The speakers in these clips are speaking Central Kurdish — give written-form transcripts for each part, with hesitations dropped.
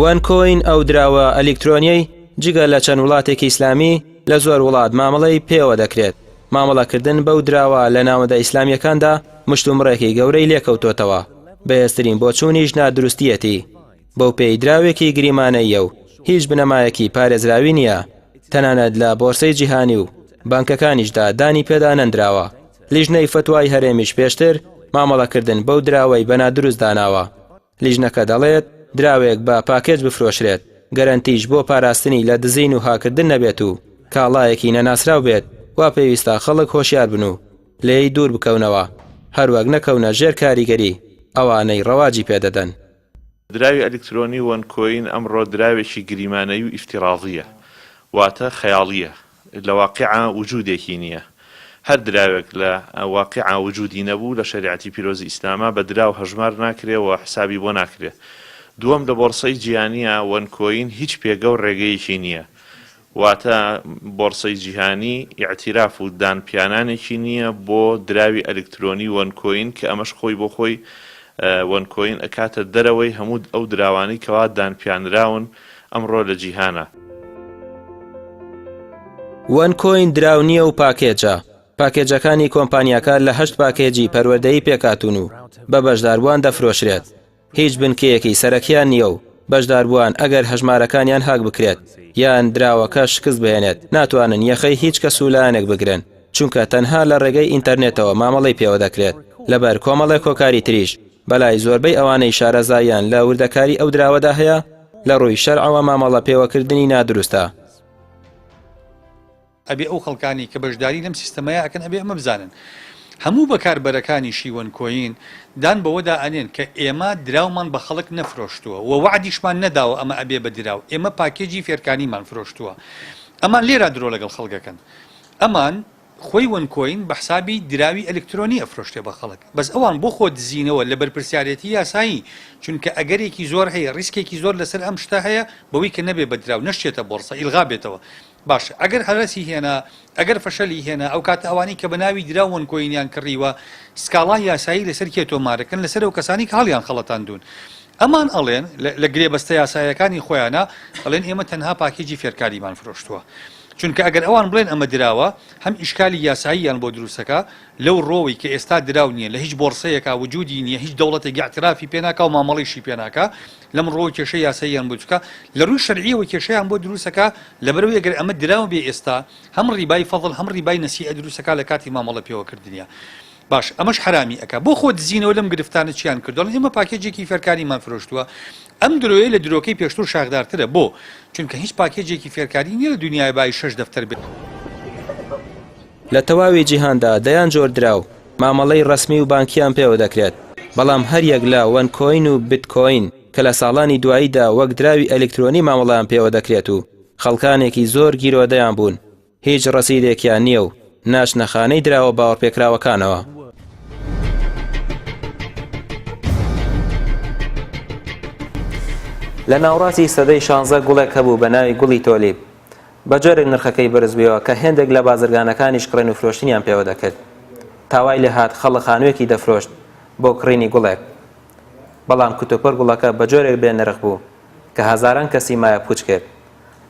OneCoin ئەو دراوە ئەلیکترۆنیەی جگە لە چەند وڵاتێکی ئیسلامی لە زۆر وڵات مامەڵەی پێوە دەکرێت، مامەڵەکردن بەو دراوە لە ناوەندە ئیسلامییەکاندا مشتومڕێکی گەورەی لێکەوتۆتەوە، بەهێزترین بۆچوونیش نادروستییەتی، بەو پێی دراوێکی گریمانەییە و هیچ بنەمایەکی پارێزراوی نییە، تەنانەت لە بۆرسەی جیهانی و بانکەکانیشدا دانی پێدا نەندراوە، لیژنەی فەتوای هەرێمیش پێشتر مامەڵەکردن بەو دراوەی بە نادروست داناوە. لیژنەکە دەڵێت، دراوێک بە پاکێج بفرۆشرێت، گەرەنتیش بۆ پاراستنی لە دزین و هاککردن نەبێت و کاڵایەکی نەناسراو بێت، وا پێویستە خەڵک هۆشیار بن و لێی دوور بکەونەوە، هەروەک نەکەونە ژێر کاریگەری ئەوانەی ڕەواجی پێدەدەن. دراوی ئەلیکترۆنی وەن کۆین ئەمڕۆ دراوێکی گریمانەیی و ئیفتیڕازییە، واتە خەیاڵییە، لە واقیعا وجودێکی نییە. هەر دراوێک لە واقیعا وجودی نەبوو لە شەریعەتی پیرۆزی ئیسلاما بە دراو هەژمار ناکرێ و حسابی بۆ ناکرێ. دووەم لە بۆڕسەی جیهانیا وەن کۆین هیچ پێگە و ڕێگەیەکی نییە. واتە بۆڕسەی جیهانی ئیعتیراف و دان پیانانێکی نییە بۆ دراوی ئەلکترۆنی وەن کۆین کە ئەمەش خۆی بۆ خۆی وەن کۆین ئەکاتە دەرەوەی هەموو ئەو دراوانەی کەوا دان پیانراون ئەمڕۆ لە جیهانا. وەن کۆین دراو نییە و پاکێجە، پاکێجەکانی کۆمپانیاکە لە هەشت پاکێجی پەروەردەیی پێکهاتوون و بە بەشداربووان دەفرۆشرێت. هیچ بنکەیەکی سەرەکیان نییە و بەشداربووان ئەگەر هەژمارەکانیان هاک بکرێت یان دراوەکە شکست بهێنێت ناتوانن یەخەی هیچ کەس و لایەنێک بگرن چونکە تەنها لە ڕێگەی ئینتەرنێتەوە مامەڵەی پێوە دەکرێت لەبەر کۆمەڵێک هۆکاری تریش بەلای زۆربەی ئەوانەی شارەزاییان لە وردەکاری ئەو دراوەدا هەیە لە ڕووی شەرعەوە مامەڵە پێوەکردنی نادروستە. ئەبێ ئەو خەڵکانەی کە بەشداری لەم سیستەمەیا ئەکەن ئەبێ ئەمە بزانن. هەموو بەکاربەرەکانیشی وەن کۆین دان بەوەدا ئەنێن کە ئێمە دراومان بە خەڵک نەفرۆشتووە و وەعدیشمان نەداوە ئەمە ئەبێ بە دراو، ئێمە پاکێجی فێرکاریمان فرۆشتووە. ئەمان لێرا درۆ لەگەڵ خەڵک ئەکەن. ئەمان خۆی وەن کۆین بە حسابی دراوی ئەلکترۆنی ئەفرۆشتێ بە خەڵک. بەس ئەوان بۆ خۆ دزینەوە لە بەرپرسیارێتی یاسایی، چونکە ئەگەرێکی زۆر هەیە، ڕیسکێکی زۆر لەسەر ئەم شتە هەیە بەوەی کە نەبێ بە دراو، نەشچێتە بۆڕسە، ئیلغا بێتەوە. باشە ئەگەر هەرەسی هێنا، ئەگەر فەشەلی هێنا، ئەوکاتە ئەوانەی کە بە ناوی دراو وەن کۆینیان کڕیوە، سکاڵای یاسایی لەسەر کێ تۆمارەکەن؟ لەسەر ئەو کەسانەی کە هەڵیان خەڵەتاندوون. ئەمان ئەڵێن، لە گرێبەستە یاساییەکانی خۆیانا ئەڵێن ئێمە تەنها پاکێجی فێرکاریمان فرۆشتووە. چونکە ئەگەر ئەوان بڵێن ئەمە دراوە، هەم ئیشکالی یاساییان بۆ دروستەکا، لەو ڕۆوەی کە ئێستا دراو نییە، لە هیچ بۆڕسەیەکا وجودی نییە، هیچ دەوڵەتێک ئیعترافی پێ ناکا و مامەڵەیشی پێ ناکا، لەم ڕووەوە کێشەی یاساییان بۆ دروستکا، لە ڕووی شەرعییەوە کێشەیان بۆ دروستەکا، لەبەرئەوەی ئەگەر ئەمە دراو بێ ئێستا هەم ڕیبای فەزڵ هەم ڕیبای نەسیئە دروستەکا لە کاتی مامەڵە پێوەکردنیا. باش ئەمەش حەرامی ئەکا. بۆ خۆ دزینەوە لەم گرفتانە چیان کردوە؟ ئەڵێن ئێمە پاکێجێکی فێرکاریمان فرۆشتووە. ئەم درۆیە لە درۆکەی پێشتر شاخدارترە. بۆ؟ چونکە هیچ پاکێجێکی فێرکاری نیە لە دونیایا بایی شەش دەفتەر بێ. لە تەواوی جیهاندا دەیان جۆر دراو مامەڵەی ڕەسمی و بانکییان پێوە دەکرێت، بەڵام هەریەک لە وەن کۆین و بت کۆین کە لە ساڵانی دواییدا وەک دراوی ئەلیکترۆنی مامەڵەیان پێوە دەکرێت و خەڵکانێکی زۆر گیرۆدەیان بوون هیچ ڕەسیدێکیان نییە و ناچنە خانەی دراوە باوەڕپێکراوەکانەوە. لە ناوەڕاستی سەدەی شانزە گوڵێک هەبوو بە ناوی گوڵی تۆلیب، بە جۆرێک نرخەکەی بەرز بوویەوە کە هێندێک لە بازرگانەکانیش کڕین و فرۆشتنیان پێوە دەکرد. تا وای لێهات خەڵک خانوویەکی دەفرۆشت بۆ کڕینی گوڵێک. بەڵام کتوپڕ گوڵەکە بە جۆرێک بێ نرخ بوو کە هەزاران کەسی مایە پووچ کرد.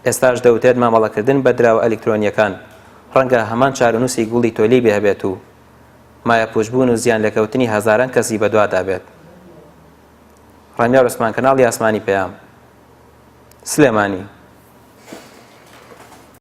ئێستاش دەوترێت مامەڵەکردن بە دراوە ئەلیکترۆنییەکان ڕەنگە هەمان چارەنووسی گوڵی تۆلیبی هەبێت و مایەپووچبوون و زیانلێکەوتنی هەزاران کەسی بەدوادا بێت. ڕامیار عوسمان کەناڵی ئاسمانی پەیام. سلێمانی.